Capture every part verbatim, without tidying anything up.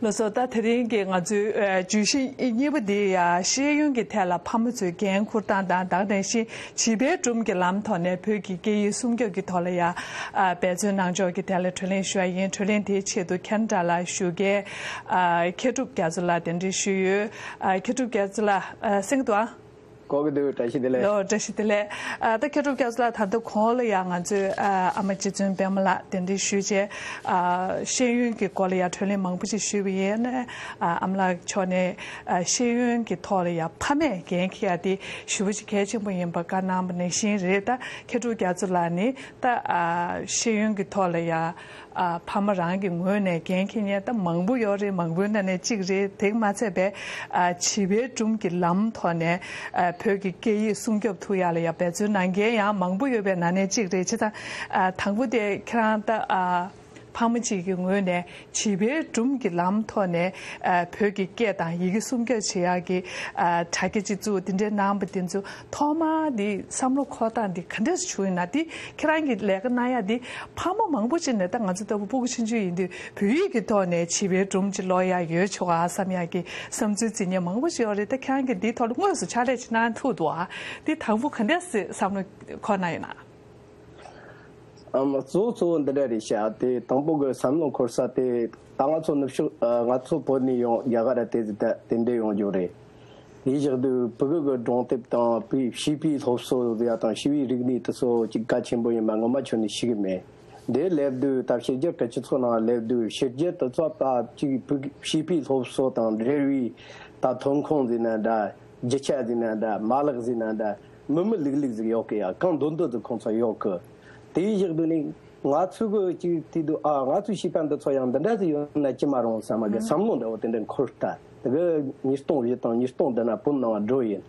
ལགས་སོ། ད་དེ་རིང་གི་ང་ཚོའི་ཨ་བརྗོད་གཞི་གཉིས་པ་འདི་ཡ་ཤེས་ཡོན་གྱི་ཐད་ལ་ཕ་མ་ཚོས་འགན་འཁུར་སྟངས་དང་། ད་ག་ནང་བཞིན་བྱིས་པའི་སྒྲུང་གི་ལམ་ཐོག་ནས་བོད་ཀྱི་སྐད་ཡིག་སྲུང་སྐྱོབ་ཀྱི་ཐོག་ལ་ཡ་ཨ་འབད་བརྩོན་གནང་ཕྱོགས་ཀྱི་ཐད་ལ་གྲོས་གླེང་ཞུ་བ་ཡིན། གྲོས་གླེང་དེའི་ཆེད་དུ་ཁེ་ན་ཌ་ལ་བཞུགས་མཁན་ཨ་མཁས་གྲུབ་རྒྱ་མཚོ་ལགས་གདན་འདྲེན་ཞུས་ཡོད། ཨ་མཁས་གྲུབ་རྒྱ་མཚོ་ལགས། ཨ་གསན་གྱི་འདུག་ཨ། གོ་གི་འདུག་བཀྲ་ཤིས་བདེ་ལེགས། ལོ། བཀྲ་ཤིས་བདེ་ལེགས། ཨ་ད་མཁས་གྲུབ་རྒྱ་མཚོ་ལགས། ད་ལྟ་གོང་ལ་ཡང་ང་ཚོས་ཨ་ཨ་མ་རྗེ་བཙུན་པད་མ་ལགས་གདན་འདྲེན་ཞུས་བྱས། ཨ་ཤེས་ཡོན་གྱི་སྐོར་ལ་ཡང་གྲོས་གླེང་མང་པོ་ཞིག་ཞུས་པ་ཡིན་ན། ཨ་ཨ་མ་ལགས་མཆོག་ནས་ཨ་ཤེས་ཡོན་གྱི་ཐོག་ལ་ཡང་ཕ་མས་འགན་འཁྱེར་ཡ་དེ་ཞེ་པོ་ཅིག་གལ་ཆེན་པོ་ཡིན་པ་བཀའ་གནང་བ་ནང་བཞིན་རེད། ད་མཁས་གྲུབ་རྒྱ་མཚོ་ལགས་ནི་ད་ཨ་ཤེས་ཡོན་གྱི་ཐོག་ལ་ཡང་ཨ་ཕ་མ་རང་གི་ངོས་ནས་འགན་འཁྱེར་མཁན་ད་མང་པོ་ཡོད་རེད། མང་པོའི་ནང་ནས་གཅིག་རེད། དེ་མ་ཚད་པའི་ཨ་བྱིས་པའི་སྒྲུང་གི་ལམ་ཐོག་ནས་ཨ་བོད་ཀྱི་སྐད་ཡིག་སྲུང་སྐྱོབ་ཐུབ་ཡག་ལ་ཡང་འབད་བརྩོན་གནང་མཁན་ཡང་མང་པོ་ཡོད་པའི་ནང་ནས་གཅིག་རེད། བྱས་ཙང་ཨ་དང་པོ་དེ་ཁྱེད་རང་ད་ཨ་ཕ་མ་གཅིག་གི་ངོས་ནས་བྱིས་པའི་སྒྲུང་གི་ལམ་ཐོག་ནས་ཨ་བོད་ཀྱི་སྐད་དང་ཡི་གེ་སྲུང་སྐྱོབ་བྱེད་ཡག་གི་ཨ་དྲ་རྒྱ་གཅིག་བཙུགས། དེ་འདྲའི་གནང་བ་དེ་ཚོ་ཐོག་མར་འདི་བསམ་བློ་འཁོར་སྟངས་འདི་ག་འདྲས་བྱུང་ཡིན་ན། འདི་ཁྱེད་རང་གིས་ལས་ཀ་གནང་ཡག་འདི་ཕ་མ་མང་པོ་ཅིག་ནས། ད་ང་ཚོ་ལྟ་བུ་སྤུ་གུ་ཆུང་ཆུང་ཡིན་དུས་བོད་ཡིག་གི་ཐོག་ནས་བྱིས་པའི་སྒྲུང་ཅིག་ཀློག་ཡག་ཡོད་ཆོག་ག་བསམ་ཡག་གི་བསམ་ཚུལ་འཛིན་མཁན་མང་པོ་ཅིག་ཡོད་རེད། ད་ཁྱེད་རང་གིས་འདིའི་ཐོག་ལ་དངོས་སུ་ཕྱག་ལས་ཅིག་གནང་ཐུབ་འདུག་ག་འདི་དང་པོ་ག་འདྲས་སེ་བསམ་བློ་འཁོར་གནང་ཡོད་ན། ཨམ། གཙོ་བོ་གཙོ་བོ་འདི་འདྲ་རེད་ཤག་དེ་དང་པོ་གི་བསམ་བློ་འཁོར་ས་དེ། ད་ང་ཚོ་ནུབ་ཕྱོགས། ཨ། ང་ཚོ་བོད་ནས་ཡོང་རྒྱ་གར་ར་དེ་ད་དེ་འདྲ་ཡོང་རྒྱུ་རེད། དེའི་བཞག་དུས་ཕྲུ་གུ་གི་སྒྲུང་དེབ་དང་བྱིས་པའི་སློབ་གསོ་ཡ་དང་བྱིས་པའི་རིག་གནས་དེ་ཚོ་ཅིག་གལ་ཆེན་པོ་ཡིན་པ་ངོ་མ་ཁྱོན་ནས་ཤེས་གི་མེད། འདིར་སླེབས་དུས། ད་ཕྱི་རྒྱལ་གི་སྤྱི་ཚོགས་ནང་སླེབས་དུས་ཕྱི་རྒྱལ་དེ་ཚོ་ད་ཅིག་ཕྲུ་གུ་བྱིས་པའི་སློབ་གསོ་དང་འབྲེལ་བའི་ད་ཐོན་ཁུངས་ཟེར་ན་འདྲ། རྒྱུ་ཆ་ཟེར་ན་འདྲ། མ་ལག་ཟེར་ན་འདྲ། མི་མི་ལུག་ལུག་ཟིག་ཡོད་གི་ཡ། གང་འདོད་འདོད་ཟིག་ཁོང་ཚོ་ཡོད་གི། དེའི་བཞག་དུས་ནས་ང་ཚོ་གི་ཅིག་དུས་དུས། ཨ། ང་ཚོའི་བྱིས་པ་འདི་ཚོ་ཡང་འདི་འདྲ་ཟིག་ཡོད་ན་ཅི་མ་རུང་བསམ་གི་བསམ་བློ་འདྲ་བོ་དེ་འདྲ་འཁོར་ལྟ། དེ་གི་ཉིས་སྟོང་བཞི་དང་ཉིས་སྟོང་བདུན་ན་བོད་ནང་འགྲོ་ཡིན།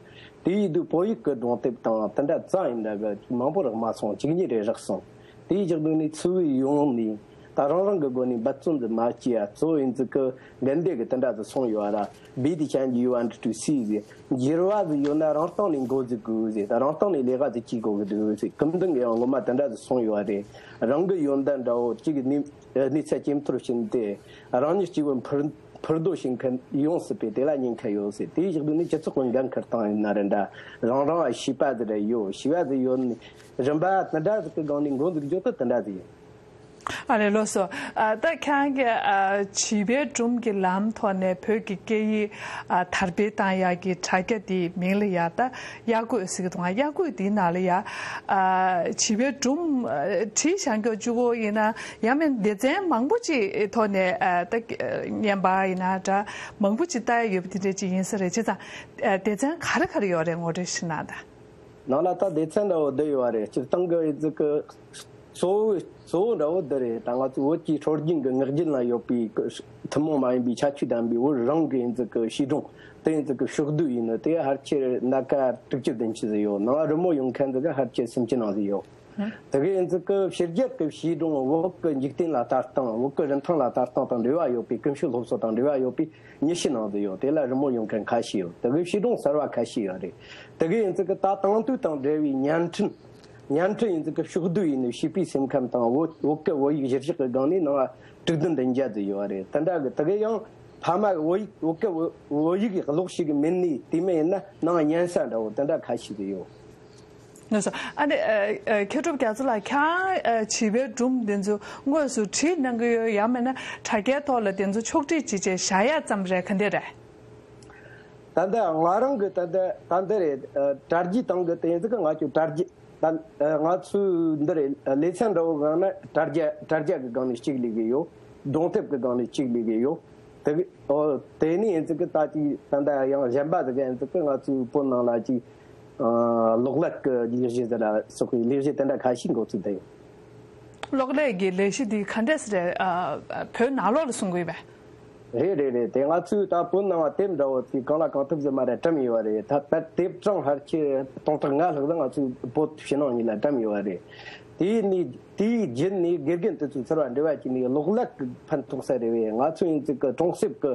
དེའི་དུས་བོད་ཡིག་གི་སྒྲུང་དེབ་དང་དེ་འདྲ་རྩ་ཡིན་འདྲ་གི་མང་པོ་རག་མ་སོང་། གཅིག་གཉིས་རེ་རག་སོང་། དེའི་བཞག་དུས་ནས་ཚུར་ཡོང་ནས་ད་རང་རང་གི་སྒོ་ནས་འབད་བརྩོན་ཟིག་མ་བྱས་ཡ། གཙོ་བོ་ཡིན་ཙི་གི་འགན་འདྲེ་གི་དེ་འདྲ་ཟིག་སོང་ཡོད་ར། Be the change you want to see གི། འགྱུར་བ་ཟིག་ཡོད་ན་རང་སྟེང་ནས་འགོ་འཛུགས་དགོས་ཟེར། ད་རང་སྟེང་ནས་ལས་ཀ་ཟིག་བྱེད་དགོས་གི་འདུག་ཟེར། སྐུ་མདུན་གི་ཡང་ངོ་མ་དེ་འདྲ་ཟིག་གསུངས་ཡོད་རེད། རང་གི་ཡོན་ཏན་འདྲ་བོ་གཅིག་གི་གནས་གནས་ཚད་ཇེ་མཐོར་ཕྱིན་ཏེ། རང་ཉིད་གཅིག་པུ་ཕུར་ཕུར་རྡོ་བྱེད་མཁན་ཡོང་སྲིད་པས་དེ་ལ་ཉེན་ཁ་ཡོད་ཟེར། དེའི་བཞག་དུས་ནས་སྤྱི་ཚོགས་ཀྱི་འགན་ཁུར་སྟངས་ཡིན་ན་རེད་འདྲ། རང་རང་ལ་བྱིས་པ་ཟིག་རེ་ཡོད། བྱིས་པ་ཟིག་ཡོད་ནས་རིམ་པ་དེ་འདྲ་ཟིག་གི་སྒང་ནས་འགོ་འཛུགས་རྒྱུ་དེ་དེ་འདྲ་ཟིག་ཡིན། ཨ་ལེ། ལགས་སོ། ཨ། ད་ཁྱེད་རང་གིས་ཨ་བྱིས་པའི་སྒྲུང་གི་ལམ་ཐོག་ནས་བོད་ཀྱི་སྐད་ཡིག་ཨ་དར་སྤེལ་བཏང་ཡག་གི་དྲ་རྒྱ་དེའི་མིང་ལ་ཡ་ད་གཡག་རྒོད་ཟེར་གི་འདུག་ག་འདི་གཡག་རྒོད་འདིའི་ནང་ལ་ཡ་ཨ་བྱིས་པའི་སྒྲུང་ཨ་བྲིས་བཞག་རྒྱུ་གཅིག་པོ་ཡིན་ན་ཡང་མིན། སྡེ་ཚན་མང་པོ་ཅིག་ཐོག་ནས་ཨ་ད་བརྙན་པར་ཡིན་ན་འདྲ་མང་པོ་ཅིག་ལྟ་ཡ་ཡོད་པ་དེ་འདྲ་ཅིག་ཡིན་ས་རེད། བྱས་ཙང་ཨ་སྡེ་ཚན་ག་རེ་ག་རེ་ཡོད་རེད། ངོ་སྤྲོད་ཞིག་གནང་དང་། ནང་ལ་ད་སྡེ་ཚན་འདྲ་བོ་བསྡུས་ཡོད་རེད། སྤྱིར་བཏང་གི་ཡིན་ཙི་གི་གཙོ་བོ་གཙོ་བོ་འདྲ་བོ་འདི་རེད། ད་ང་ཚོའི་བོད་ཀྱི་སྲོལ་རྒྱུན་གྱི་ངག་རྒྱུན་ལ་ཡོད་པའི་ཐུན་མོང་མ་ཡིན་པའི་ཁྱད་ཆོས་ལྡན་པའི་བོད་རང་གི་ཡིན་ཙི་གི་བྱིས་སྒྲུང་དེ་ཡིན་ཙི་གི་ཕྱོགས་བསྡུས་ཡིན་ནོ། དེ་ཕལ་ཆེར་སྣ་ཁ་དྲུག་ཅུ་བདུན་ཅུ་ཟིག་ཡོད། ནང་རི་མོ་ཡོད་མཁན་ཙི་གི་ཕལ་ཆེར་སུམ་ཅུ་ནང་ཟིག་ཡོད། དེ་གི་ཡིན་ཙི་གི་ཕྱི་རྒྱལ་གྱི་བྱིས་སྒྲུང་བོད་ཀྱི་འཇིག་རྟེན་ལ་ལྟ་སྟངས། བོད་ཀྱི་རིན་ཐང་ལ་ལྟ་སྟངས་དང་འབྲེལ་བ་ཡོད་པའི། ཀུན་སྤྱོད་སློབ་གསོ་དང་འབྲེལ་བ་ཡོད་པའི་ཉི་ཤུ་ནང་དུ་ཡོད། དེ་ལ་རི་མོ་ཡོད་མཁན་ཁ་ཤས་ཡོད། དེ་གི་བྱིས་སྒྲུང་གསར་བ་ཁ་ཤས་ཡོད་རེད། དེ་གི་ཡིན་ཙི་གི་ད་དེང་དུས་དང་འབྲེལ་བའི་བརྙན་འཕྲིན། བརྙན་འཕྲིན་ཡིན་ཙི་གི་ཕྱོགས་བསྡུས་ཡིན་ནོ། བྱིས་པའི་སེམས་ཁམས་དང་བོད་བོད་སྐད་བོད་ཡིག་གཞིར་བཞག་གི་སྒང་ནས་ནང་ལ་དྲུག་བདུན་བདུན་བརྒྱད་ཙམ་ཡོད་རེད། དེ་འདྲ་གི་དེ་གི་ཡང་ཕ་མ་བོད་ཡིག་བོད་སྐད་བོད་བོད་ཡིག་གི་ཀློག་ཤེས་གི་མིན་ནི་དེ་མིན་ཡིན་ན་ནང་སྙན་ས་འདྲ་བོ་དེ་འདྲ་ཁ་ཤས་ཙམ་ཡོད། ལགས་སོ། ཨ་ནི་ཨ་ཨ་མཁས་གྲུབ་རྒྱ་མཚོ་ལགས། ཁྱེད་རང་ཨ་བྱིས་པའི་སྒྲུང་འདི་ཚོ་དངོས་སུ་བྲིས་གནང་གི་ཡོད། ཡང་མིན་ན་དྲ་རྒྱའི་ཐོག་ལ་དེ་ཚོ་ཕྱོགས་སྒྲིག་བྱས་བྱས་བཞག་ཡ་ཙམ་རེད། ག་འདྲ་རེད། ད་ལྟ་ང་རང་གི་ད་ལྟ་ད་འདི་རེད། ཨ་དྲ་རྒྱའི་སྟེང་གི་དེ་ཡིན་ཙི་གི་ང་ཚོའི་དྲ་རྒྱ་ད་ཨ་ང་ཚོའི་འདི་རེད། ཨ་ལེ་ཚན་འདྲ་བོ་སྒང་ན་དྲ་རྒྱ་དྲ་རྒྱ་གི་སྒང་ནས་གཅིག་ལས་གི་ཡོད། སྒྲུང་དེབ་ཀྱི་སྒང་ནས་གཅིག་ལས་གི་ཡོད། དེ་གི་ཨོ་དེ་ནས་ཡིན་ཙི་གི་ད་ཅིག་ད་ལྟ་ཡང་གཞན་པ་ཟིག་ཡིན་ཙི་གི་ང་ཚོའི་བོད་ནང་ལ་ཅིག་ཨ་གློག་ཀླད་ཀྱི་ལས་གཞི་ཟེར་ལ་སོགས་པའི་ལས་གཞི་དེ་འདྲ་ཁ་ཤས་འགོ་ཚུགས་བསྡད་ཡོད། གློག་ཀླད་ཀྱི་ལས་གཞི་འདི་ག་འདྲས་རེད། ཨ་བོད་ནང་ལོགས་ལ་གསུང་གི་ཡོད་པས། རེད་རེད་རེད། དེ་ང་ཚོས་ད་བོད་ནང་དེབ་འདྲ་བོ་དེ་གང་ལ་གང་ཐུབ་ཟིག་མ་རེད་བཀྲམ་ཡོད་པ་རེད། ད་ད་དེབ་གྲངས་ཕལ་ཆེར་སྟོང་ཕྲག་ལྔ་ལྷག་ཙམ་ང་ཚོས་བོད་ཕྱི་ནང་གཉིས་ལ་བཀྲམ་ཡོད་པ་རེད། དེའི་ནི་དེའི་རྒྱུད་ནས་དགེ་རྒན་དེ་ཚོའི་ཚོར་བ་འབྲེལ་བ་བྱས་ནས་གློག་ཀླད་ཀྱི་ཕན་ཐོགས་ས་རེད་བས། ང་ཚོ་ཡིན་ཙི་གི་གྲོང་གསེབ་ཀྱི་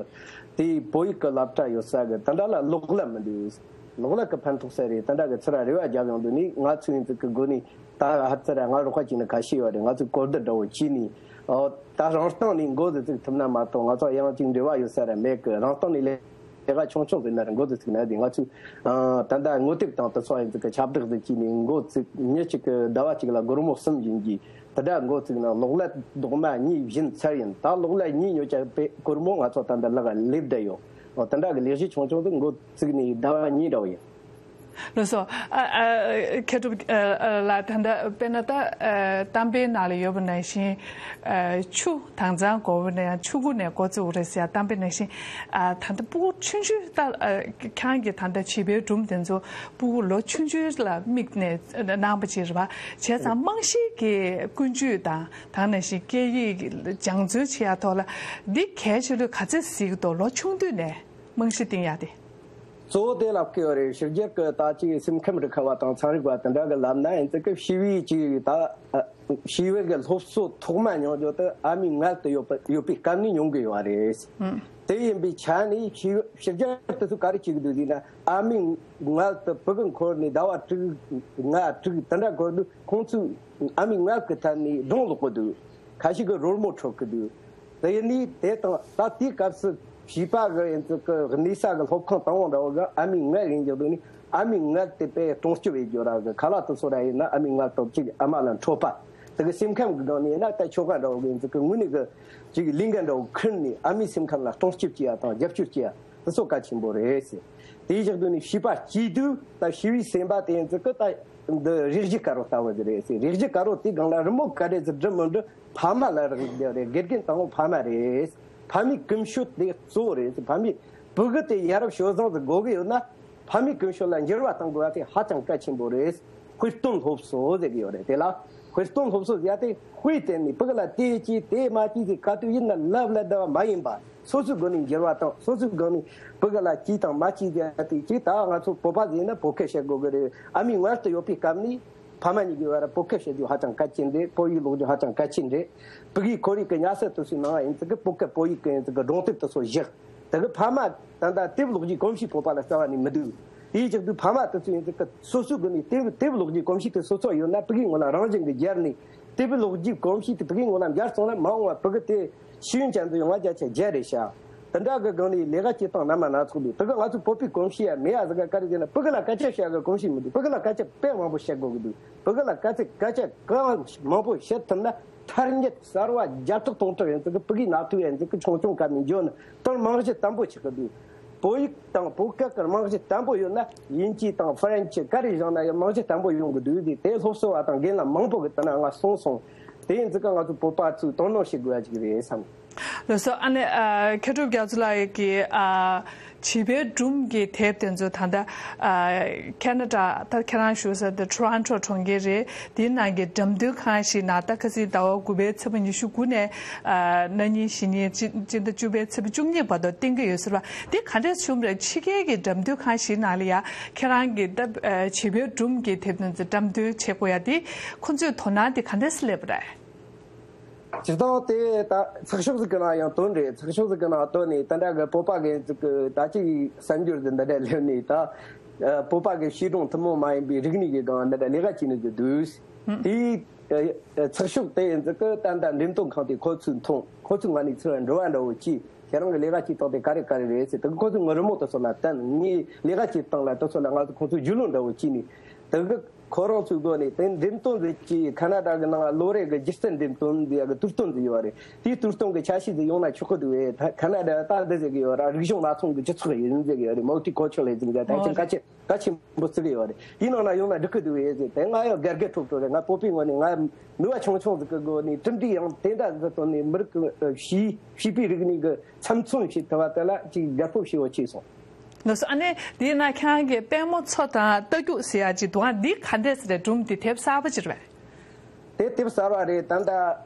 དེའི་བོད་ཡིག་གི་སློབ་གྲྭ་ཡོད་ས་གི་དེ་འདྲ་ལ་གློག་ཀླད་མི་འདུག་གློག་ཀླད་ཀྱི་ཕན་ཐོགས་ས་རེད། དེ་འདྲ་གི་ཚོར་བ་རེ་བ་རྒྱབ་ཡོང་དུས་ནི་ང་ཚོ་ཡིན་ཙི་གི་སྒོ་ནས་ད་ཧ་ཚ་ར་ང་རོགས་པ་བྱས་ནས་ཁ་ཤས་ཡོད་རེད། ང་ཚོས་གོ་བསྡུར་འདྲ་བོ་བྱས་ནས་ ཨོ། ད་རང་སྟེང་ནས་འགོ་ཟིག་བཙུགས་ཐུབ་ན་མ་གཏོགས། ང་ཚོ་ཡང་ཅིག་འབྲེལ་བ་ཡོད་ས་ར་མེད་གི། རང་སྟེང་ནས་ལས་ཀ་ཆུང་ཆུང་ཟིག་ན་ར་འགོ་ཟིག་བཙུགས་ན་དེ། ང་ཚོས་ཨ་ད་ལྟ་ངོ་དེབ་དང་དེ་ཚོ་ཡིན་ཟིག་གི་ཁྱབ་བསྒྲགས་ཟིག་བྱས་ནས་འགོ་བཙུགས། ཉིན་གཅིག་གི་ཟླ་བ་གཅིག་ལ་སྒོར་མོ་གསུམ་བྱིན་གྱིས་དེ་འདྲ་འགོ་བཙུགས་ན། གློག་ཀླད་རྡོག་མ་གཉིས་བྱིན་ཚར་ཡིན། ད་གློག་ཀླད་གཉིས་ཉོ་ཆ་པའི་སྒོར་མོ་ང་ཚོ་ད་ལྟ་ལག་ལེབ་བསྡད་ཡོད། ཨོ། དེ་འདྲ་གི་ལས་གཞི་ཆུང་ཆུང་ཟིག་འགོ་བཙུགས་ནས་ཟླ་བ་གཉིས་འདྲ་བོ་ཡིན། ལགས་སོ། ཨ་ཨ་མཁས་གྲུབ་ཨ་ལགས། ད་ལྟ་དཔེར་ན་ད་ཨ་གཏམ་དཔེའི་ནང་ལ་ཡོད་པ་ནང་བཞིན། ཨ་ཆུ་དྭངས་གཙང་དགོས་པ་ན་ཡང་ཆུ་ཁུག་ནས་འགོ་བཙུགས་རེད་ཟེར་ཡ་གཏམ་དཔེ་ནང་བཞིན། ཨ་ད་ལྟ་སྤུ་གུ་ཆུང་ཆུང་ད་ཨ་ཁྱེད་རང་གི་ད་ལྟ་བྱིས་པའི་སྒྲུང་དེ་ཚོ་སྤུ་གུ་ལོ་ཆུང་ཆུང་ལ་དམིགས་ནས་གནང་པ་ཅིག་རེད་པ། བྱས་ཙང་རྨང་གཞིའི་གི་ཀུན་སྤྱོད་དང་། ད་ནང་བཞིན་སྐད་ཡིག་སྦྱང་བརྩོན་བྱེད་ཡ་ཐོག་ལ་འདི་གལ་ཆེ་ལོས་ག་ཚད་གཟིགས་འདུག། ལོ་ཆུང་དུས་ནས་རྨང་གཞི་བཏིང་ཡ་དེ། གཙོ་བོ་དེ་ལབ་ཀྱི་ཡོད་རེད། ཕྱི་རྒྱལ་གྱི་ད་ཅིག་སེམས་ཁམས་རིག་པ་བ་དང་ཚན་རིག་པ་དེ་འདྲ་གི་ལབ་ན་ཡིན་ཙི་གི། བྱིས་པའི་ཅིག་ད་བྱིས་པའི་གི་སློབ་གསོ་ཐོག་མ་མྱོང་རྒྱུ་དེ་ཨ་མའི་མངལ་དུ་ཡོད་པ་ཡོད་པའི་སྐབས་ནས་མྱོང་གི་ཡོད་རེད། ཨང་། དེ་ཡིན་པའི་ཆ་ནས་ཕྱི་ཕྱི་རྒྱལ་དེ་ཚོ་ག་རེ་བྱེད་ཀྱི་འདུག་ཟེར་ན། ཨ་མའི་མངལ་དུ་ཕྲུ་གུ་འཁོར་ནས་ཟླ་བ་དྲུག་ལྔ་དྲུག་དེ་འདྲ་འཁོར་དུས། ཁོང་ཚོས་ཨ་མའི་མངལ་གྱི་ཐད་ནས་སྒྲུང་ཀློག་གི་འདུག། ཁ་ཤས་ཀྱིས་རོལ་མོ་འཁྲབ་ཀྱི་འདུག། དེ་ནས་དེ་དང་ད་དེའི་སྐབས་སུ་བྱིས་པ་གི་ཡིན་ཙི་གི་གནས་ས་གི་སློབ་ཁང་དང་པོ་འདྲ་བོ་གི་ཨ་མའི་མངལ་ཡིན་རྒྱུ་དུས་ནས། ཨ་མའི་མངལ་དེ་དཔེ་སྲུང་སྐྱོབ་བྱེད་རྒྱུ་ར་གི། ཁ་ལག་དེ་ཚོ་ར་ཡིན་ན་ཨ་མའི་མངལ་དང་གཅིག་ཨ་མ་ལ་འཕྲོད་པ། དེ་གི་སེམས་ཁམས་གི་སྒང་ནས་ཡིན་ན་ད་ཁྱོ་ག་འདྲ་བོ་གི་ཡིན་ཙི་གི་ངོས་ནས་གི་ཅིག་ལས་འགན་འདྲ་བོ་འཁུར་ནས་ཨ་མའི་སེམས་ཁམས་ལ་སྲུང་སྐྱོབ་བྱེད་ཡ་དང་རྒྱབ་སྐྱོར་བྱེད་ཡ་དེ་ཚོ་གལ་ཆེན་པོ་རེད་ཟེར། དེའི་བཞག་དུས་ནས་བྱིས་པ་སྐྱེས་དུས་ད་བྱིས་པའི་སེམས་པ་དེ་ཡིན་ཙི་གི་ད་འདི་རེག་བྱའི་དཀར་པོ་ལྟ་བུ་ཟིག་རེད་ཟེར། རེག་བྱའི་དཀར་པོ་དེའི་སྒང་ལ་རི་མོ་ག་འདྲ་ཟིག་འབྲི་མི་འབྲི་ཕ་མ་ལ་རག་ལས་རེད། དགེ་རྒན་དང་པོ་ཕ་མ་རེད། ཕ་མའི་ཀུན་སྤྱོད་དེ་གཙོ་བོ་རེད། ཕ་མའི་ཕྲུ་གུ་དེ་ཡ་རབས་སྤྱོད་བཟང་ཟིག་དགོས་ཀྱི་ཡོད་ན། ཕ་མའི་ཀུན་སྤྱོད་ལ་འགྱུར་བ་གཏོང་དགོས་པ་དེ་ཧ་ཅང་གལ་ཆེན་པོ་རེད། དཔེ་སྟོན་སློབ་གསོ་ཟེར་གྱི་ཡོད་རེད། དེ་ལ་དཔེ་སྟོན་སློབ་གསོ་ཟེར་ཡ་དེ། དཔེ་བསྟན་ནས་ཕྲུ་གུ་ལ་དེ་གྱིས་དེ་མ་གྱིས་ཟེར་ག་དུས་ཡིན་ན་ལབ་ལ་བསྡད་པ་མ་ཡིན་པ། སོ་སོའི་སྒོ་ནས་འགྱུར་བ་དང་། སོ་སོའི་སྒོ་ནས་ཕྲུ་གུ་ལ་གྱིས་དང་མ་གྱིས་ཟེར་ཡ་དེ་གྱིས། ད་ང་ཚོ་བོད་པ་ཟེར་ན་བོད་སྐད་བཤད་དགོས་ཀྱི་རེད། ཨ་མའི་མངལ་དུ་ཡོད་པའི་སྐབས་ནས་ཕ་མ་གཉིས་ཀྱི་བར་བོད་སྐད་བཤད་རྒྱུ་ཧ་ཅང་གལ་ཆེན་རེད། བོད་ཡིག་ཀློག་རྒྱུ་ཧ་ཅང་གལ་ཆེན་རེད། ཕྲུ་གུའི་ཁོར་ཡུག་གི་ཉལ་ས་དེ་ཚོའི་ནང་ཡིན་ཙི་གི་བོད་སྐད་བོད་ཡིག་གི་ཡིན་ཙི་གི་སྒྲུང་དེབ་དེ་ཚོ་བཞག། དེ་གི་ཕ་མ་ད་ལྟ་དེབ་ཀློག་རྒྱུའི་གོམས་གཤིས་བོད་པ་ལ་རྩ་བ་ནས་མི་འདུག། དེའི་རྒྱབ་ཏུ་ཕ་མ་དེ་ཚོ་ཡིན་ཙི་གི་སོ་སོའི་སྒོ་ནས་དེབ་དེབ་ཀློག་རྒྱུའི་གོམས་གཤིས་དེ་སོ་སོ་ཡོད་ན། ཕྲུ་གུའི་ངོ་ལ་རང་བཞིན་གྱི་སྦྱར་ནས་དེབ་ཀློག་རྒྱུའི་གོམས་གཤིས་དེ་ཕྲུ་གུའི་ངོ་ལ་འབྱར་སོང་ན། མ་འོངས་པ་ཕྲུ་གུ་དེ་ཤེས་ཡོན་ཅན་དུ་ཡོང་བ་བརྒྱ་ཆ་བརྒྱ་རེད་ཤག། དེ་འདྲ་གི་སྒང་ནས་ལས་ཀ་བྱེད་སྟངས་སྣ་མ་སྣ་ཚོགས་འདུག། དེ་གི་ང་ཚོ་བོད་པའི་གོམས་གཤིས་ཡ་མེད་ཡ་ཟིག་ག་རེ་ཟེར་ན། ཕྲུ་གུ་ལ་སྐད་ཆ་བཤད་གི་གོམས་གཤིས་མི་འདུག། ཕྲུ་གུ་ལ་སྐད་ཆ་དཔེ་མང་པོ་བཤད་དགོས་གི་འདུག། ཕྲུ་གུ་ལ་སྐད་ཆ་སྐད་ཆ་གང་མང་པོ་བཤད་ཐུབ་ན། ཐ་སྙད་གསར་བ་བརྒྱ་ཕྲག་སྟོང་ཕྲག་ཡིན་ཙི་གི་ཕྲུ་གུའི་ནང་ཐུག་ཡིན་ཙི་གི་ཆུང་ཆུང་སྐབས་ནས་འཇོན་ན་དེར་རྨང་གཞི་བརྟན་པོ་ཆགས་ཀྱི་འདུག། བོད་ཡིག་དང་བོད་སྐད་ཀྱི་རྨང་གཞི་བརྟན་པོ་ཡོད་ན། དབྱིན་ཇི་དང་ཧྥ་རན་ཆི་ག་རེ་སྦྱངས་ན་ཡང་རྨང་གཞི་བརྟན་པོ་ཡོང་གི་འདུག་ཟེར། དེ་སློབ་གསོ་བ་དང་རྒན་ལགས་མང་པོ་གིས་དེ་ན་ང་གསུངས་སོང་། དེ་ཡིན་ཙི་གི་ང་ཚོ་བོད་པ་ཚོས་དོ་སྣང་བྱེད་དགོས་ཡ་ཅིག་རེད་བསམ། ལགས་སོ། ཨ་ནི་ཨ་མཁས་གྲུབ་རྒྱ་མཚོ་ལགས་ཀྱིས་ཨ་བྱིས་པའི་སྒྲུང་གི་དེབ་དེ་ཚོ་ད་ལྟ་ཨ་ཁ་ན་ཌ། ད་ཁྱེད་རང་བཞུགས་ས་དེ་ཊོ་རོན་ཊོ་གྲོང་ཁྱེར་རེད། དེའི་ནང་གི་འགྲེམས་སྟོན་ཁང་ཞིག་ནང་ད་ཁ་སང་ཟླ་བ་དགུ་པའི་ཚེས་པ་ཉི་ཤུ་དགུ་ནས་ཨ་གནངས་ཉིན་གཞེས་ནིང་སྤྱི་ཟླ་བཅུ་པའི་ཚེས་པ་བཅུ་གཉིས་བར་དུ་བསྟན་གྱི་ཡོད་ཟེར་བ་དེ་ག་འདྲས་བྱུང་རེད། ཕྱི་རྒྱལ་གྱི་འགྲེམས་སྟོན་ཁང་ཞིག་ནང་ལ་ཡ་ཁྱེད་རང་གི་ད་ཨ་བྱིས་པའི་སྒྲུང་གི་དེབ་དེ་ཚོ་འགྲེམས་སྟོན་བྱེད་དགོས་ཡ་དེ་ཁོ་ཚོའི་དོ་སྣང་དེ་ག་འདྲས་སླེབས་པ་རེད། སྤྱིར་བཏང་དེ་ད་ཚགས་ཤོག་ཟིག་གི་ནང་ཡང་བཏོན་རེད། ཚགས་ཤོག་ཟིག་གི་ནང་བཏོན་ནས་དེ་འདྲ་གི་བོད་པ་གི་ཟིག་གི་ད་ཅིག་གསར་འགྱུར་ཟིག་འདི་འདྲ་སླེབས་ནས། ད་ཨ་བོད་པ་གི་བྱིས་སྒྲུང་ཐུན་མོང་མ་ཡིན་པའི་རིག་གནས་ཀྱི་སྒང་འདི་འདྲ་ལས་ཀ་བྱེད་ནི་ཟིག་འདུག། ཨང་། དེའི་ཨ་ཚགས་ཤོག་དེ་ཡིན་ཟིག་གི་ད་ལྟ་འགྲེམས་སྟོན་ཁང་དེ་ཁོ་ཚོས་མཐོང་། ཁོ་ཚོས་ང་ནས་ཚུར་འདྲི་བ་འདྲ་བོ་བྱས། ཁྱེད་རང་གི་ལས་ཀ་བྱེད་སྟངས་དེ་ག་རེ་ག་རེ་རེད་ཟེར། དེ་གི་ཁོ་ཚོས་ངའི་རི་མོ་དེ་ཚོ་ལ་བསྟན། ངའི་ལས་ཀ་བྱེད་སྟངས་ལ་དེ་ཚོ་ལ་ང་ཚོ་ཁོ་ཚོས་རྒྱུས་ལོན་འདྲ་བོ་བྱས་ནས། དེ་གི་ཁོ་རང་ཚོའི་སྒོ་ནས་དེ་འགྲེམས་སྟོན་ཟེར་གྱི་ཁ་ན་ཌ་གི་ནང་ལོ་རེ་གི་སྒྱུ་རྩལ་འགྲེམས་སྟོན་ཟེར་ཡ་གི་དུས་སྟོན་ཟེར་ཡོད་རེད། དེའི་དུས་སྟོན་གི་ཆ་ཤས་ཟིག་ཡོང་ན་ཆོག་གི་འདུག་བས། ད་ཁ་ན་ཌ་ད་འདི་ཟེར་གི་ཡོད་ར། རིག་གཞུང་སྣ་ཚོགས་ཀྱི་སྤྱི་ཚོགས་ཡིན་ཟེར་གི་ཡོད་རེད། མལ་ཊི་ཀལ་ཅར་ལ་ཟེར་གི་ད་ཅིག་གལ་ཆེ་གལ་ཆེན་པོ་བརྩི་གི་ཡོད་རེད། དེའི་ནང་ན་ཡོང་ན་འགྲིག་གི་འདུག་བས་ཟེར། དེ་ང་ཡང་དགའ་དགའ་སྤྲོ་སྤྲོ་རེད། ང་བོད་པའི་ངོས་ནས་ང་ནུས་པ་ཆུང་ཆུང་ཟིག་གི་སྒོ་ནས་གྲུབ་འབྲས་ཡང་དེ་འདྲ་ཟིག་བཏོན་ནས་མི་རིགས་ཀྱི་ཨ་བྱིས་བྱིས་པའི་རིག་གནས་ཀྱི་ཚབ་མཚོན་བྱེད་ཐུབ་པ་དེ་ལ་ཅིག་དགའ་སྤོབས་ཆེ་བོ་སྐྱེས་སོང་། ལགས་སོ། ཨ་ནི་དེའི་ནང་ཁྱེད་རང་གི་པད་མོ་མཚོ་དང་རྟ་རྒྱུག་ཟེར་ཡ་ཅིག་འདུག་ཨ། འདི་ག་འདྲས་ཟེར་རེད། སྒྲུང་འདི་དེབ་གསར་པ་ཅིག་རེད་པས། དེ་དེབ་གསར་པ་རེད། ད་ལྟ་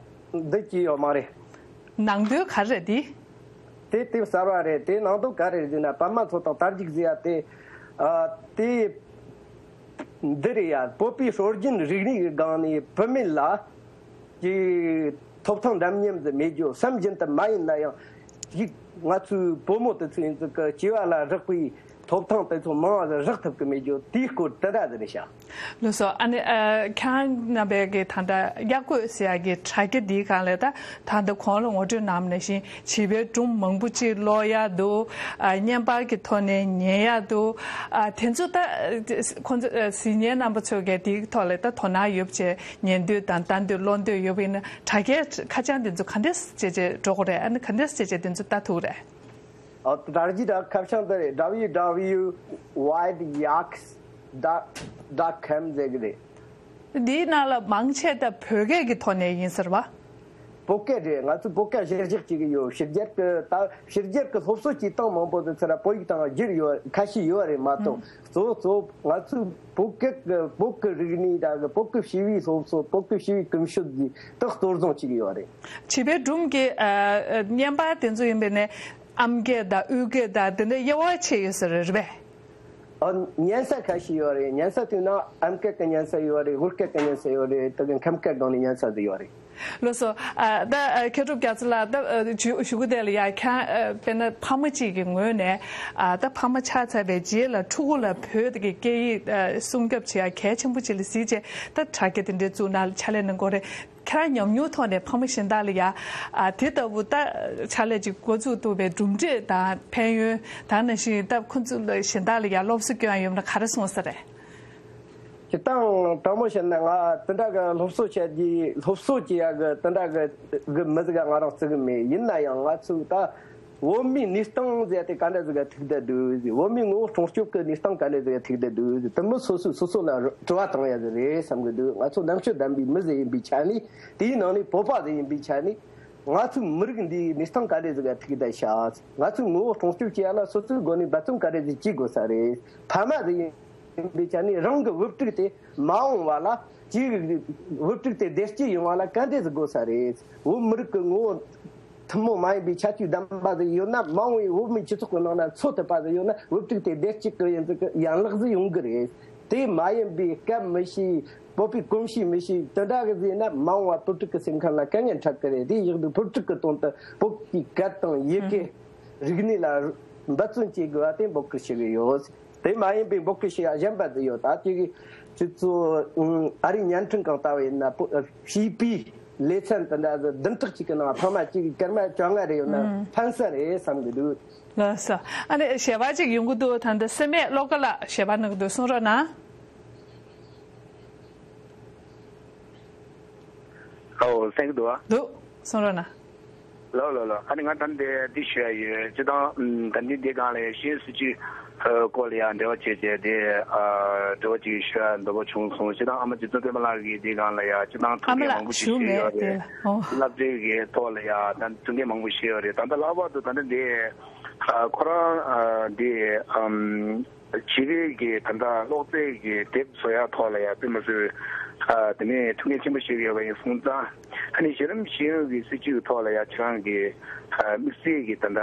འདི་སྐྱེས་ཡོད་མ་རེད། ནང་དོན་ག་རེ་རེད་འདི། དེ་དེབ་གསར་པ་རེད། དེ་ནང་དོན་ག་རེ་རེད་ཟེར་ན། པད་མ་མཚོ་དང་རྟ་རྒྱུག་ཟེར་ཡ་དེ་ཨ་དེ་འདི་རེད་ཡ། བོད་པའི་སྲོལ་རྒྱུན་རིག་གནས་ཀྱི་སྒང་ནས་བུད་མེད་ལ་གི་ཐོབ་ཐང་འདྲ་མཉམ་ཟིག་མེད་རྒྱུ། སེམས་རྒྱུན་དུ་མ་ཡིན་ན་ཡང་ཅིག་ང་ཚོའི་བུ་མོ་དེ་ཚོ་ཡིན་ཙི་གི་སྐྱེ་བ་ལ་རག་པའི་ ཐོབ་ཐང་དེ་ཚོ་མང་བ་ཟིག་རག་ཐུབ་ཀྱི་མེད་རྒྱུ་དེའི་སྐོར་དེ་འདྲ་ཟིག་རེད་ཤག་ལགས་སོ། ཨ་ནི་ཨ་ཁྱེད་རང་རྣམ་པས་ཀྱི་ད་ལྟ་གཡག་རྒོད་ཟེར་ཡག་གི་དྲ་རྒྱ་འདིའི་སྒང་ལ་ད་ད་ལྟ་གོང་ལ་ངོ་སྤྲོད་གནང་བ་ནང་བཞིན་བྱིས་པའི་སྒྲུང་མང་པོ་ཅིག་ཀློག་ཡག་འདུག་ཨ་བརྙན་པར་གྱི་ཐོག་ནས་ཉན་ཡག་འདུག་ཨ་དེ་ཚོ་ད་ཁོང་ཚོ་ཨ་གཟིགས་མཁན་རྣམ་པ་ཚོས་ཀྱི་དེའི་ཐོག་ལ་ད་དོ་སྣང་ཡོད་པ་བྱས་ཉན་འདོད་དང་ལྟ་འདོད་ཀློག་འདོད་ཡོད་པ་ཡིན་ན་དྲ་རྒྱའི་ཁ་བྱང་དེ་ཚོ་ག་འདྲས་བྱས་བྱས་འགྲོ་དགོས་རེད། ཨ་ནི་ག་འདྲས་བྱས་བྱས་དེ་ཚོ་ལྟ་ཐུབ་རེད། ཨོ་དྲ་རྒྱའི་ཁ་བྱང་འདི་རེད། W W W dot yaks dot com ཟེར་གི་རེད། འདིའི་ནང་ལ་མང་ཆེ་ད་བོད་སྐད་ཀྱི་ཐོག་ནས་ཡིན་ཟེར་བ། བོད་སྐད་རེད། ང་ཚོ་བོད་སྐད་གཞིར་བཞག་བྱེད་ཀྱི་ཡོད། ཕྱི་རྒྱལ་གྱི་ད་ཕྱི་རྒྱལ་གྱི་སློབ་གསོ་བྱེད་སྟངས་མང་པོ་དེ་ཚོ་ལ་བོད་ཡིག་དང་སྒྱུར་ཡོད་ཁ་ཤས་ཡོད་རེད་མ་གཏོགས། གཙོ་བོ་གཙོ་བོ་ང་ཚོའི་བོད་སྐད་ཀྱི་བོད་ཀྱི་རིག་གནས་དང་བོད་ཀྱི་བྱིས་པའི་སློབ་གསོ། བོད་ཀྱི་བྱིས་པའི་ཀུན་སྤྱོད་ཀྱི་ད་གཙོར་བཟུང་བྱེད་ཀྱི་ཡོད་རེད། བྱིས་པའི་སྒྲུང་གི་ཨ་ཨ་བརྙན་པར་དེ་ཚོ་ཡིན་པས་ནས་ཨམ་སྐད་དང་དབུས་སྐད་དང་དེ་འདྲ་དབྱེ་བ་ཕྱེ་ཡོད་ཟེར་རེད་པས། ཨ་ཉན་ས་ཁ་ཤས་ཡོད་རེད། ཉན་ས་དེའི་ནང་ཨམ་སྐད་ཀྱི་ཉན་ས་ཡོད་རེད། དབུས་སྐད་ཀྱི་ཉན་ས་ཡོད་རེད། དེ་གི་ཁམས་སྐད་སྒང་ནས་ཉན་ས་དེ་ཡོད་རེད། ལགས་སོ། ཨ་ད་ཨ་མཁས་གྲུབ་རྒྱ་མཚོ་ལགས། ད་ཨ་ཞུ་ཞུ་གི་དེ་ལ་ཡ་ཁྱེད་ཨ་དཔེར་ན་ཕ་མ་གཅིག་གི་ངོས་ནས་ཨ་ད་ཕ་མ་ཆགས་ཚར་བའི་རྗེས་ལ་ཕྲུ་གུ་ལ་བོད་ཀྱི་སྐད་ཡིག་ཨ་སྲུང་སྐྱོབ་བྱེད་ཡ་གལ་ཆེན་པོ་ཅིག་ལ་གཟིགས་བྱས་ད་དྲ་རྒྱ་དེ་འདྲའི་བཙུགས་ན་ཕྱག་ལས་གནང་དགོས་རེད། ཁྱེད་རང་ཉམས་མྱོང་ཐོག་ནས་ཕ་མ་གཞན་དག་ལ་ཡ་ཨ་དེ་ལྟ་བུ་ད་ཕྱག་ལས་ཅིག་འགོ་བཙུགས་ཐུབ་པའི་གྲུབ་འབྲས་དང་ཕན་ཡོན་དང་ནང་བཞིན་ད་ཁོ་ཚོ་ལ་གཞན་དག་ལ་ཡ་སློབ་གསོ་སྐྱོན་ཡ་ཡོད་ན་ག་རེ་གསུངས་ས་རེད། སྤྱིར་བཏང་དྲང་མོ་བཤད་ན་ང་དེ་འདྲ་གི་སློབ་གསོ་བྱ་རྒྱུའི་སློབ་གསོ་བྱེད་ཡ་གི་དེ་འདྲ་གི་གི་མི་ཟིག་ང་རང་བརྩི་གི་མེད། ཡིན་ན་ཡང་ང་ཚོས་ད་བོད་མིའི་གནས་སྟངས་ཟེར་དེ་ག་འདྲ་ཟིག་ག་ཐུག་བསྡད་འདུག་ཟེར། བོད་མིའི་ངོ་བོ་སྲུང་སྐྱོབ་ཀྱི་གནས་སྟངས་ག་འདྲ་ཟིག་ག་ཐུག་བསྡད་འདུག་ཟེར། དེ་མི་སོ་སོས་སོ་སོ་ལ་དྲི་བ་བཏང་ཡ་ཟིག་རེད་བསམ་གི་འདུག་ང་ཚོ་རྣམ་དཔྱོད་ལྡན་པའི་མི་ཟིག་ཡིན་པའི་ཆ་ནས། དེའི་ནང་ནས་བོད་པ་ཟིག་ཡིན་པའི་ཆ་ནས། ང་ཚོའི་མི་རིགས་འདིའི་གནས་སྟངས་ག་འདྲ་ཟིག་ག་ཐུག་བསྡད་ཤག་ང་ཚོའི་ངོ་བོ་སྲུང་སྐྱོབ་བྱེད་ཡ་ལ་སོ་སོའི་སྒོ་ནས་འབད་བརྩོན་ག་འདྲ་ཟིག་བྱེད་དགོས་ས་རེད། ཕ་མ་ཟིག་ཡིན་ཡིན་པའི་ཆ་ནས་རང་གི་བུ་ཕྲུག་དེ་མ་འོངས་པ་ལ་ཅིག་བུ་ཕྲུག་དེ་བདེ་སྐྱིད་ཡོང་བ་ལ་ག་འདྲ་ཟིག་དགོས་ས་རེད། བོད་མི་རིགས་ཀྱི་ངོ་བོ་ཐུན་མོང་མ་ཡིན་པའི་ཁྱད་ཆོས་ལྡན་པ་ཟིག་ཡོད་ན། མ་འོངས་པའི་བོད་མིའི་སྤྱི་ཚོགས་ཀྱི་ནང་ན་འཚོ་ཐུབ་པ་ཟིག་ཡོད་ན། བུ་ཕྲུག་དེ་བདེ་སྐྱིད་ཀྱི་ཡིན་ཟིག་གི་ཡན་ལག་ཟིག་ཡོང་གི་རེད། དེ་མ་ཡིན་པའི་སྐད་མི་ཤེས། བོད་པའི་གོམས་གཤིས་མི་ཤེས། དེ་འདྲ་གི་ཟིག་ཡིན་ན་མ་འོངས་པ་བུ་ཕྲུག་གི་སེམས་ཁམས་ལ་དཀའ་ངལ་འཕྲད་གི་རེད། དེ་བཞག་དུས་བུ་ཕྲུག་གི་དོན་དུ་བོད་ཀྱི་སྐད་དང་ཡི་གེ་རིག་གནས་ལ་འབད་བརྩོན་བྱེད་དགོས་པ་དེ་འབོད་སྐུལ་ཞུ་གི་ཡོད། དེ་མ་ཡིན་པའི་འབོད་སྐུལ་ཞུ་ཡ་གཞན་པ་ཟིག་ཡོད། ད་ཅིག་ཁྱེད་ཚོ་ཨ་རིའི་བརྙན་འཕྲིན་སྒང་ལྟ་བ་ཡིན་ན། བོད་བྱིས་པའི་ལེ་ཚན་དེ་འདྲ་ཟིག་བདུན་ཕྲག་གཅིག་གི་ནང་ཐེངས་མ་གཅིག་གི་སྐར་མ་བཅོ་ལྔ་རེ་ཡོད་ན་ཕན་ས་རེད་བསམ་གི་འདུག་ལགས་སོ། ཨ་ནི་ཞལ་པར་ཅིག་ཡོང་གི་འདུག་ད་ལྟ་སེ་མེད་བློ་དགའ་ལགས་ཞལ་པར་གནང་གི་འདུག་གསུང་རོགས་གནང་། ཨོ་གསན་གི་འདུག་ཨ། འདུག་གསུང་རོགས་གནང་། ལོ་ལོ་ལོ། ཨ་ནི་ང་ད་འདི་འདི་ཞུ་ཡ་ཡོད། སྤྱིར་བཏང་ད་འདི་འདི་སྒང་ལ་ཡ་ཤེས་སྲིད་ཇུས་སྐོར་ལ་ཡ་འབྲེལ་བ་བྱས་བྱས་དེ་འབྲེལ་བ་ཅིག་ཞུ་ཡ་འདོད་པ་བྱུང་སོང་། སྤྱིར་བཏང་ཨ་མ་རྗེ་བཙུན་སྟོན་པ་ལགས་ཀྱིས་འདི་སྒང་ལ་ཡ་སྤྱིར་བཏང་ཐུགས་འགན་མང་པོ་ཞིག་བཞེས་ཡོད་རེད། སློབ་གྲྭའི་གི་ཐོག་ལ་ཡ་ད་ཐུགས་འགན་མང་པོ་བཞེས་ཡོད་རེད། ད་ལྟ་ལྷག་པར་དུ་ད་ལྟ་འདི་ཁོ་རང་འདི་བྱིས་པའི་གི་ད་ལྟ་ཀློག་རྩལ་གི་དེབ་བཟོ་ཡ་ཐོག་ལ་ཡ་དཔེ་མི་སྲིད་དེ་ནས་ཐུགས་འགན་ཆེན་པོ་བཞེས་ཡོད་པ་ཡིན་སོང་ཙང་། ཨ་ནི་གཞི་རིམ་ཤེས་ཡོན་གྱི་སྲིད་ཇུས་ཐོག་ལ་ཡ་ཁྱེད་རང་གི་དམིགས་བསལ་གྱི་ད་ལྟ་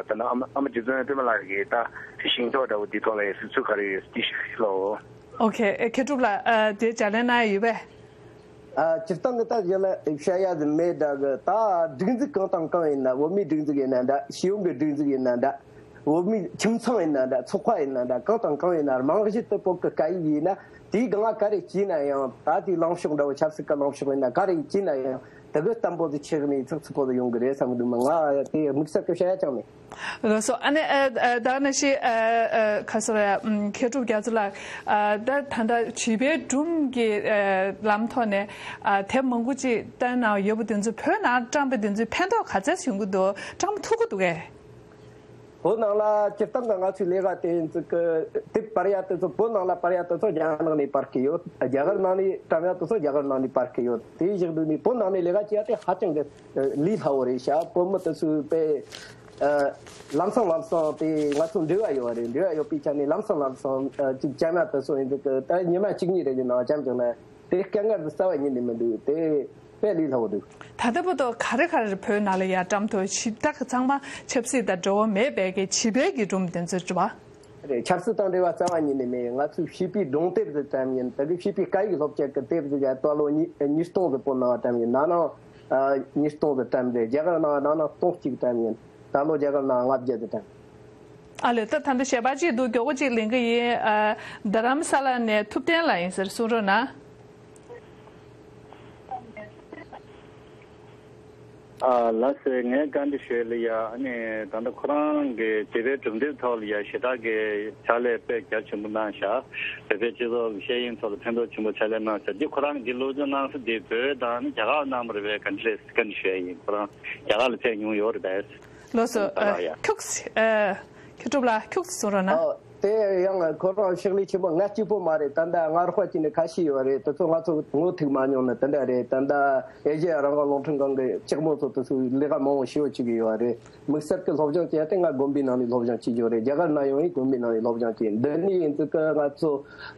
ད་ལྟ་ཨ་མ་ཨ་མ་རྗེ་བཙུན་སྟོན་པ་ལགས་ཀྱི་ད་ཞིང་ཕྱོགས་འདྲ་བོ་འདི་ཐོག་ལ་ཡ་གཟིགས་ཚུལ་ག་རེ་ཡོད་འདི་ཞུ་གི་ལོ། ཨོ་ཁེ། མཁས་གྲུབ་ལགས་དེ་ལྗགས་ལན་གནང་ཡ་ཡོད་པས། ཨ་སྤྱིར་བཏང་གི་ད་ཡ་ལ་བཤད་ཡ་ཟིག་མེད་འདྲ་གི། ད་སྒྲིག་འཛུགས་གང་དང་གང་ཡིན་ན། བོད་མིའི་སྒྲིག་འཛུགས་ཡིན་ན་འདྲ། ཤེས་ཡོན་གྱི་སྒྲིག་འཛུགས་ཡིན་ན་འདྲ། བོད་མིའི་ཁྱིམ་ཚང་ཡིན་ན་འདྲ། ཚོགས་པ་ཡིན་ན་འདྲ། གང་དང་གང་ཡིན་ན་རྨང་གཞི་དེ་བོད་ཀྱི་སྐད་ཡིག་ཡིན་ན། དེའི་སྒང་ལ་ག་རེ་བྱས་ན་ཡང་ད་དེའི་ལངས་ཕྱོགས་འདྲ་བོ་ཆབ་སྲིད་ཀྱི་ལངས་ཕྱོགས་ཡིན་ན་ག་རེ་བྱས་ན་ཡང་དེ་གི་བརྟན་པོ་དེ་ཆགས་ནས་ཚགས་ཚུད་པོ་དེ་ཡོང་གི་རེད་བསམ་གི་འདུག་མ་ང་དེ་དམིགས་བསལ་གྱི་བཤད་ཡ་ཅང་མེད། ལགས་སོ། ཨ་ནི་ཨ་ཨ་ད་ནི་ཤི་ཨ་ཨ་ཁ་སོ་ར་ཨམ་མཁས་གྲུབ་རྒྱ་མཚོ་ལགས། ཨ་ད་ད་ལྟ་བྱིས་པའི་སྒྲུང་གི་ཨ་ལམ་ཐོག་ནས་ཨ་དེབ་མང་པོ་ཅིག་བཏོན་གནང་ཡོད་པ་དེ་ཚོ་བོད་ནང་བཀྲམ་པ་དེ་ཚོའི་ཕན་ཐོགས་ག་ཚད་ཡོང་གི་འདུག་བཀྲམ་ཐུབ་ཀྱི་འདུག་གས། བོད་ནང་ལ་སྤྱིར་བཏང་གི་ང་ཚོའི་ལས་ཀ་དེ་ཚོ་གི་དེབ་པར་ཡ་དེ་ཚོ་བོད་ནང་ལ་པར་ཡ་དེ་ཚོ་རྒྱ་ནག་ནས་པར་གི་ཡོད། རྒྱ་གར་ནང་ནས་བཀྲམ་ཡ་དེ་ཚོ་རྒྱ་གར་ནང་ནས་པར་གི་ཡོད། དེ་བཞག་དུས་ནས་བོད་ནང་ནས་ལས་ཀ་བྱེད་ཡ་དེ་ཧ་ཅང་གི་ལས་སླ་བོ་རེད་ཤག་བོད་མི་དེ་ཚོའི་དཔེ་ཨ་ལམ་སང་ལམ་སང་དེ་ང་ཚོ་འབྲེལ་བ་ཡོད་རེད། འབྲེལ་བ་ཡོད་པའི་ཆ་ནས་ལམ་སང་ལམ་སང་ཨ་ཅིག་བཅར་ན་དེ་ཚོ་ཡིན་འདུག་གི། ད་ཉི་མ་གཅིག་གཉིས་རེ་གི་ནང་བཅར་བྱུང་ན་དེ་དཀའ་ངལ་དེ་རྩ་བ་ཉིད་ནས་མི་འདུག་དེ་དཔེ་ལས་སླ་བོ་འདུག་ད་ལྟ་བར་དུ་ག་རེ་ག་རེ་བོད་ནང་ལ་ཡ་བཀྲམ་ཐུབ་ཞིབ་ད་གི་ཚང་མ་ཆབ་སྲིད་དང་འབྲེལ་བ་མེད་པའི་གི་བྱིས་པའི་གི་སྒྲུང་དེ་ཚོ་རེད་བ། རེད། ཆབ་སྲིད་དང་འབྲེལ་བ་རྩ་བ་ཉིད་ནས་མེད། ང་ཚོས་བྱིས་པའི་སྒྲུང་དེབ་ཟིག་བཀྲམ་ཡིན། དེ་གི་བྱིས་པའི་སྐད་ཡིག་སློབ་ཆེད་ཀྱི་དེབ་ཟིག་ཡ་ད་ལོ་ཉིས་ཉིས་སྟོང་ཟིག་བོད་ནང་བཀྲམ་ཡིན། ན་ནིང་ཨ་ཉིས་སྟོང་ཟིག་བཀྲམ་རེད། རྒྱ་གར་ནང་ན་ནིང་སྟོང་གཅིག་བཀྲམ་ཡིན། ད་ལོ་རྒྱ་གར་ནང་ལྔ་བརྒྱ་ཟིག་བཀྲམ། ཨ་ལས། ད་ད་ལྟ་ཞལ་པར་ཅིག་འདུག་མགྱོགས་པོ་ཅིག་ལེན་གི་ཡིན། ཨ། རྡ་རམ་ས་ལ་ནས་ཐུབ་བསྟན་ལགས་ཡིན་ཟེར། གསུང་རོགས་གནང་། ཨ། ལགས་སེ། ངས་བཀའ་འདྲི་ཞུ་ཡ་ལ་ཡ། ཨ་ནི་ད་ལྟ་ཁོ་རང་གི་བྱེད་པའི་གྲུབ་འབྲས་ཐོག་ལ་ཡ་ཞེ་དྲག་གི་ཕྱག་ལས་དཔེ་རྒྱ་ཆེན་པོ་གནང་ཤག་བོད་པའི་སྤྱི་ཚོགས་ཀྱི་ཤེས་ཡོན་ཐོག་ལ་ཕན་ཐོགས་ཆེན་པོ་ཕྱག་ལས་གནང་ཤག་འདི་ཁོ་རང་གི་སློབ་སྦྱོང་གནང་ས་འདི་བོད་དང་ནི་རྒྱ་གར་གནང་བ་རེད་པས། ག་འདྲ་རེད། བཀའ་འདྲི་ཞུ་ཡ་ཡིན། ཁོ་རང་རྒྱ་གར་ལ་ཕེབས་མྱོང་ཡོད་རེད་པས། ལགས་སོ། ཨ་ལགས། ཡ། ཁྱུག་ཙམ། ཨ། མཁས་གྲུབ་ལགས། ཁྱུག་ཙམ་གསུང་རོགས་གནང་། ཨོ། དེ་ཡང་ཁོ་རང་ཕྱག་ལས་ཆེན་པོ་ང་གཅིག་པོ་མ་རེད། ད་ལྟ་ང་རོགས་པ་གཅིག་ནས་ཁ་ཤས་ཡོད་རེད། དེ་ཚོ་ང་ཚོ་ངོ་ཐུག་མ་མྱོང་ནི་དེ་འདྲ་རེད། ད་ལྟ་ཨེ་ཤེ་ཡ་རང་དབང་རླུང་འཕྲིན་ཁང་གི་ལྕགས་མོ་ཚོ་དེ་ཚོས་ལས་ཀ་མང་བོ་ཞེ་པོ་བྱེད་ཀྱི་ཡོད་རེད། དམིགས་བསལ་གྱི་སློབ་སྦྱོང་བྱས་ཏེ་ང་དགོན་པའི་ནང་ནས་སློབ་སྦྱོང་བྱེད་རྒྱུ་རེད། རྒྱ་གར་ནང་ཡོང་ཡིན་དགོན་པའི་ནང་ནས་སློབ་སྦྱོང་བྱས། འདི་ནས་ཡིན་ཙི་གི་ང་ཚོ་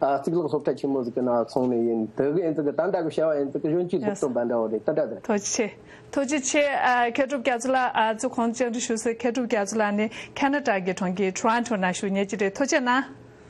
ཨ་གཙུག་ལག་སློབ་གྲྭ་ཆེན་མོ་ཟིག་གི་ནང་སོང་ནས་ཡིན། དེ་གི་ཡིན་ཙི་གི་ད་ལྟ་གི་བྱ་བ་ཡིན་ཙི་གི་གཞོན་སྐྱེས་སློབ་སྟོན་པ་འདྲ་བོ་རེད། དེ་འདྲ་རེད། ཐུགས་རྗེ་ཆེ། ཐུགས་རྗེ་ཆེ། ཨ། མཁས་གྲུབ་རྒྱ་མཚོ་ལགས། ཨ། ཚུར་ཁོང་བཅར་འདྲི་ཞུ་སའི་མཁས་གྲུབ་རྒྱ་མཚོ་ལགས་ནི་ཁ་ན་ཌ་གི་གྲོང་ཁྱེར་ཊོ་རོན་ཊོ་ནང་བཞུགས་ཉེ་ཅི་རེད། ཐུགས་རྗེ་གནང་།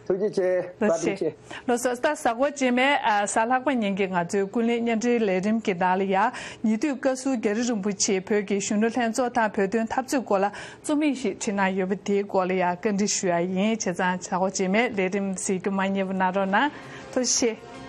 ཐུགས་རྗེ་ཆེ། ཐུགས་རྗེ་ཆེ། ལགས་སོ། ད་གཟའ་འཁོར་རྗེས་མའི། ཨ། གཟའ་ལྷག་པ་ཉིན་གྱི་ང་ཚོའི་ཀུན་གླེང་བརྙན་འཕྲིན་ལས་རིམ་གྱི་ནང་ལ་ཡ། ཉེ་དུས་བཀའ་ཟུར་རྒྱ་རི་རིན་པོ་ཆེས་བོད་ཀྱི་གཞོན་ནུ་ལྷན་ཚོགས་དང་བོད་དོན་འཐབ་རྩོད་སྐོར་ལ་རྩོམ་ཡིག་ཞིག་བྲིས་གནང་ཡོད་པ་དེའི་སྐོར་ལ་ཡ་བཀའ་འདྲི་ཞུ་ཡ་ཡིན། བྱས་ཙང་གཟའ་འཁོར་རྗེས་མའི་ལས་རིམ་གཟིགས་རྒྱུ་མ་བསྙེལ་བ་གནང་རོགས་གནང་། ཐུགས་རྗེ་ཆེ།